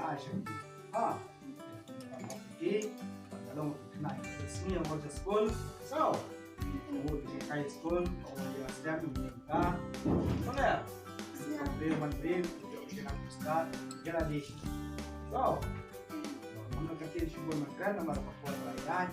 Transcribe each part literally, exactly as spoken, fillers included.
Ai, shakti. Ha. Ki, ka long ki khynnah ki sngi ong ka skul. So, ong ki kai skul, ong ki la sdang ni ka. Ong ya. Bre man bre, ki la start, ki la di. So, ong ka tin shibun man kren, namar ka por la dai.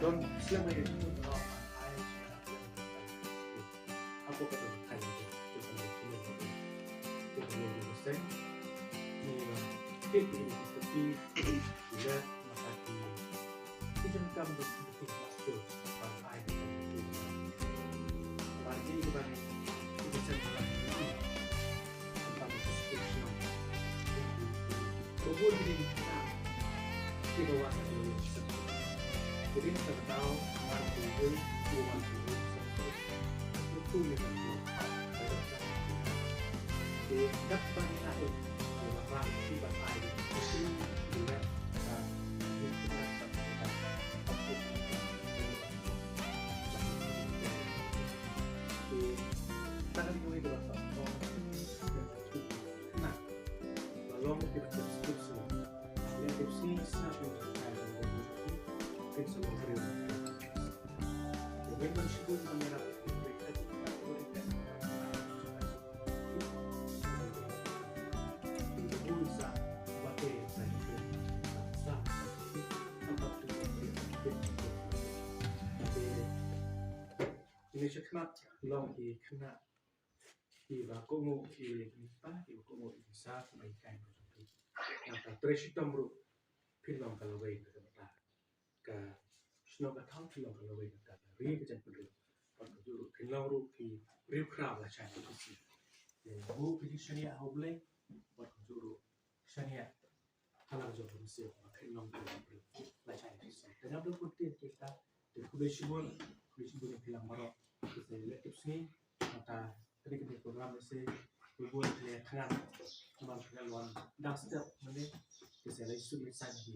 Don siapa yang itu? Apa kata? Hai, itu kan dia punya. Itu kan dia punya. Ini lah. Kita ini seperti bila mata kita. Kita kan berseperti masker. Bang ai. Bang ai. Bang ai. Ini shakmat long i khynnah, i ba kohnguh i khynnah, i ba kohnguh i khynnah, i ba kohnguh i khynnah. Nangta trei shitom ruh phin long ka lawei ka kata. Ka shnong ka thaw phin long ka lawei ka kata. Ri ka jan pynriew. Bad kajuh ruh phin long ruh ki riewkhraw la shai la pynsi. Te buh phi ki shaniah ha U Blei. Bad kajuh ruh shaniah ha la ka jong ka mynsiem ba phin long ka lawei la shai la pynsi. Te ngam dei pynti kita. Te khublei shibun, khublei shibun ïa phi lang baroh. Te sa ïaleh tipsngi. Nangta kane ka program ne se bun bun ne khana. Namar ka wan dang step mane. Te sa leit sum leit san hi.